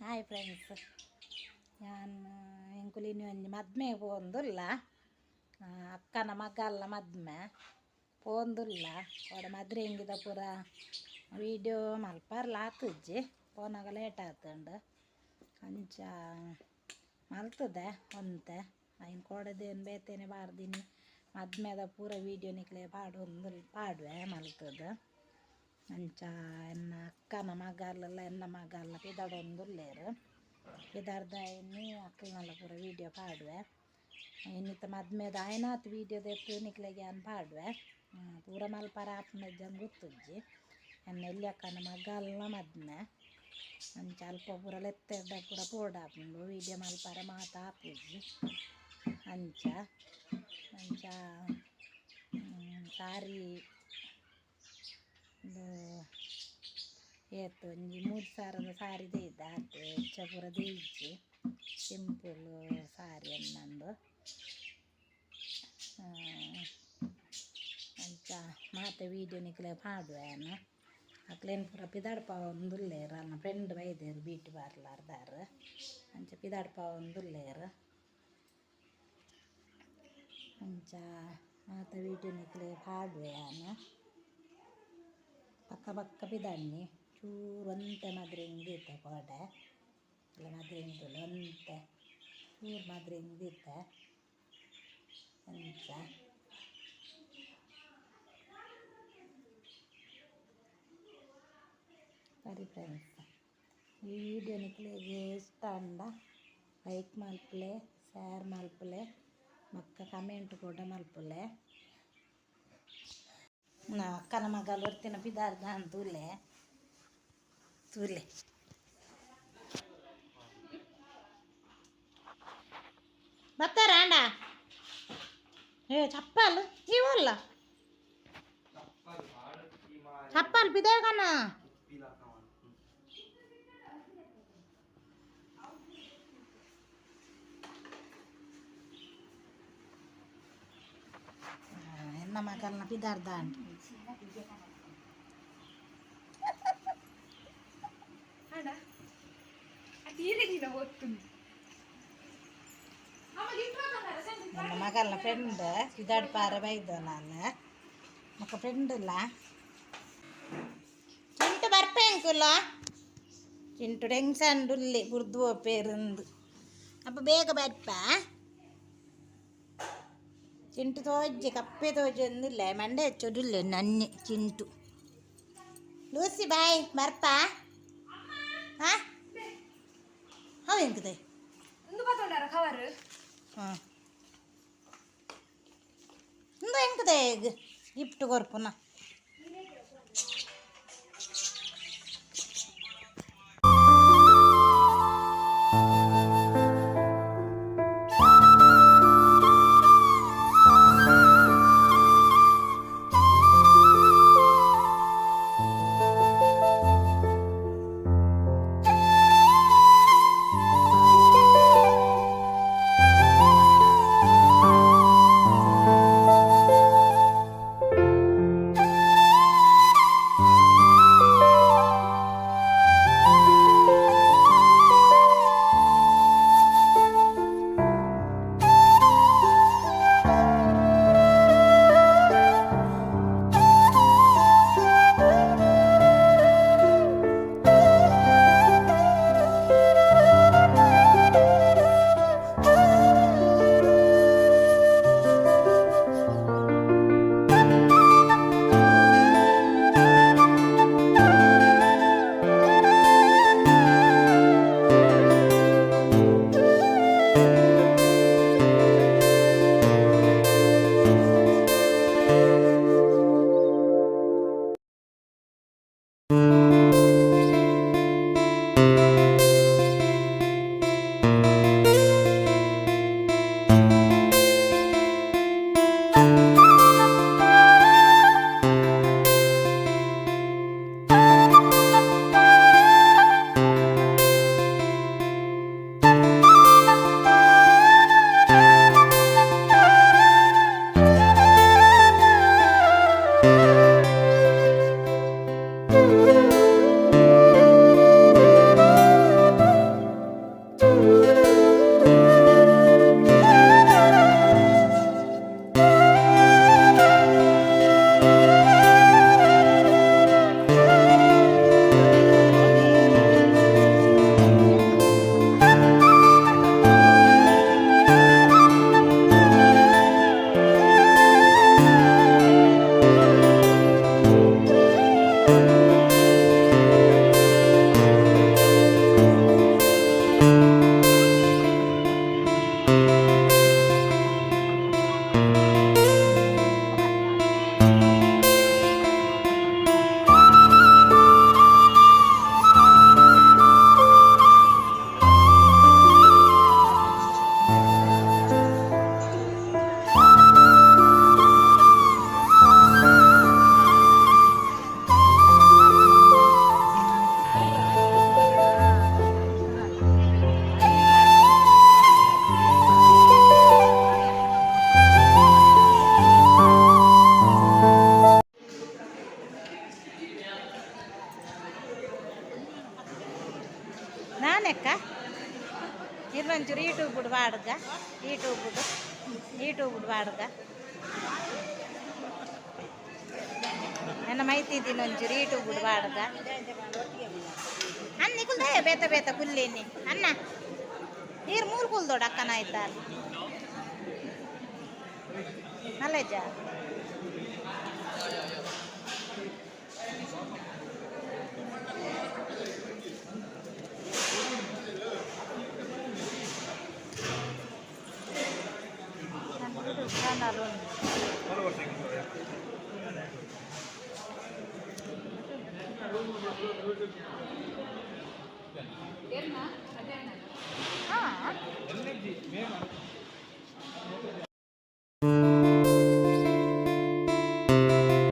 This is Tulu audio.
ಹಾಯ್ ಫ್ರೆಂಡ್ಸ್, ಯಾನ್ ಎಂಕುಲು ಇನಿ ಒಂಜಿ ಮದ್ಮೆ ಪೋವೊಂದುಲ್ಲ. ಅಕ್ಕನ ಮಗಲ್ಲ ಮದ್ಮೆ ಪೋವೊಂದುಲ್ಲ. ಓಡ ಮದ್ರೆಂಗಿದ ಪೂರ ವೀಡಿಯೋ ಮಲ್ಪರ್ಲ ಆತುಜ್ಜಿ, ಪೋನಾಗ ಲೇಟ್ ಆತುಂಡು. ಅಂಚ ಮಲ್ತದೆ ಒಂತೆ ಐನ್ ಕೋಡದೇನು ಬೇತೇನೆ ಬಾರ್ದಿನಿ. ಮದ್ಮೆದ ಪೂರ ವೀಡಿಯೋ ನಿಕ್ಲೆ ಪಾಡೊಂದು ಪಾಡುವೆ ಮಲ್ತದ. ಅಂಚ ಎನ್ನ ಅಕ್ಕನ ಮಗಲ್ಲ ಎನ್ನ ಮಗಲ್ಲ ಪಿದಡೊಂದುಲ್ಲೆರ್. ಪಿದಾಡ್ದ ಇನಿ ಅಕ್ಕಲ್ನೆಲ್ಲ ಪೂರ ವೀಡಿಯೋ ಪಾಡುವೆ. ಇನ್ನಿತ್ತ ಮದ್ಮೆದ ಆಯ್ನಾತ್ ವೀಡಿಯೋ ದೆತ್ತು ನಿಕ್ಲೆಗ್ ಯಾನ್ ಪಾಡುವೆ. ಪೂರ ಮಲ್ಪರ ಆಪುನಜ್ಜಂದ್ ಗೊತ್ತುಜ್ಜಿ. ಎನ್ನ ಎಲ್ಯಕ್ಕನ ಮಗಲ್ನ ಮದ್ಮೆ. ಅಂಚ ಅಲ್ಪ ಪೂರ ಲೆತ್ತೆರ್ಡ ಪೂರ ಪೋಡಾಪುಂಡು, ವೀಡಿಯೋ ಮಲ್ಪರ ಮಾತ ಆಪುಜಿ. ಅಂಚ ಅಂಚ ಸಾರಿ ಉಂದು ಏತ್ ಒಂಜಿ 3 ಸಾವಿರದ ಸಾರಿ ದೇಯ್ದ ಆತೆ, ಹೆಚ್ಚ ಪೂರ ದೇಯಿಜ್ಜಿ. ಸಿಂಪಲ್ ಸಾರಿ ಎನ್ನಂದು. ಅಂಚ ಮಾತ ವೀಡಿಯೋ ನಿಕ್ಲೆ ಪಾಡುವೆ ಯಾನ್. ಅಕ್ಲೆನ್ ಪೂರ ಪಿದಾಡ್ಪಾವೊಂದುಲ್ಲೆರ್. ಅಲ್ನ ಫ್ರೆಂಡ್ ಬೈದೆರ್ ಬ್ಯೂಟಿ ಪಾರ್ಲರ್ದಾರ್. ಅಂಚ ಪಿದಾಡ್ಪಾವೊಂದುಲ್ಲೆರ್. ಅಂಚ ಮಾತ ವೀಡಿಯೋ ನಿಕ್ಲೆ ಪಾಡುವೆ ಯಾನ್. ಪಕ್ಕ ಪಕ್ಕ ಪಿದಾಡ್ನಿ ಚೂರು ಒಂತೆ ಮದ್ರೆಂಗ್ ಕೋಡೆ ಇಲ್ಲ ಮದ್ರೆಂಗ್ದುಲ್ಲ ಒಂತೆ ಚೂರು ಮದ್ರೆಂಗ್ ಅಂಚ ಸರಿ ಫ್ರೆಂಡ್ಸ್, ಈ ವಿಡಿಯೋ ನಿಕ್ಲೆಗ್ ಇಷ್ಟ ಆಂಡ ಲೈಕ್ ಮಲ್ಪುಲೆ, ಶೇರ್ ಮಲ್ಪುಲೆ, ಬೊಕ್ಕ ಕಮೆಂಟ್ ಕೂಡ ಮಲ್ಪುಲೆ. ಅಕ್ಕನ ಮಗಲ್ ಒರ್ತಿನ ಪಿದಾರ್ದ ತೂಲೆ ತೂಲೆ. ಬತ್ತಾರ ಏ ಚಪ್ಪಲ್ ಇವಲ್ಲ ಚಪ್ಪಲ್ ಪಿದಾಗನ. ಎನ್ನ ಮಗಲ್ನ ಪಿದಾರ್ದ ನನ್ನ ಮಗಲ್ನ ಫ್ರೆಂಡ್ ಪಿದಾಡ್ಪಾರ ಬೈದ ನಾನು ಮಕ್ಕ ಫ್ರೆಂಡ್ ಇಲ್ಲ. ಚಿಂಟು ಬರ್ಪೆ ಅಂಕುಲ, ಚಿಂಟು ಟೆನ್ಷನ್ ಉಲ್ಲೆ ಬುರ್ದು ಪೇರುಂದು. ಅಪ್ಪ ಬೇಗ ಬರ್ಪ. ಚಿಂಟು ತೋಜಿ ಕಪ್ಪೆ ತೋಜೊಂದಿಲ್ಲ, ಮಂಡೆ ಹೆಚ್ಚೋದಿಲ್ಲ ನನ್ನೆ ಚಿಂಟು. Lucy boy ಬರ್ಪ. ಹಾಂ ಅವು ಎಂಕದೆ ಹಾಂ ಇಂದು ಎಂಕದೆ ಗಿಫ್ಟ್ ಕೊರ್ಪುನ. ನಾನೆಕ್ಕ ಇರ್ನೊಂಚೂರು ಯೂಟ್ಯೂಬ್ ಬಾಡ್ಗ, ಯೂಟ್ಯೂಬ್, ಯೂಟ್ಯೂಬ್ ಬಾಡ್ಗ. ನನ್ನ ಮೈತಿ ಒಂಚೂರು ಯೂಟ್ಯೂಬ್ ಬಾಡ್ಗ. ಅನ್ನ ನಿಕುಲ್ದ ಬೇತ ಬೇತ ಕುಲ್ಲೇನಿ ಅನ್ನ ನೀರು ಮೂರು ಕುಲ್ದೋಡು ಅಕ್ಕನ ಆಯ್ತಾರ ನಲ್ಲೆಜ್ಜ. ಯೂಟ್ಯೂಬ್ ಚಾನಲ್ ಉಂಟು.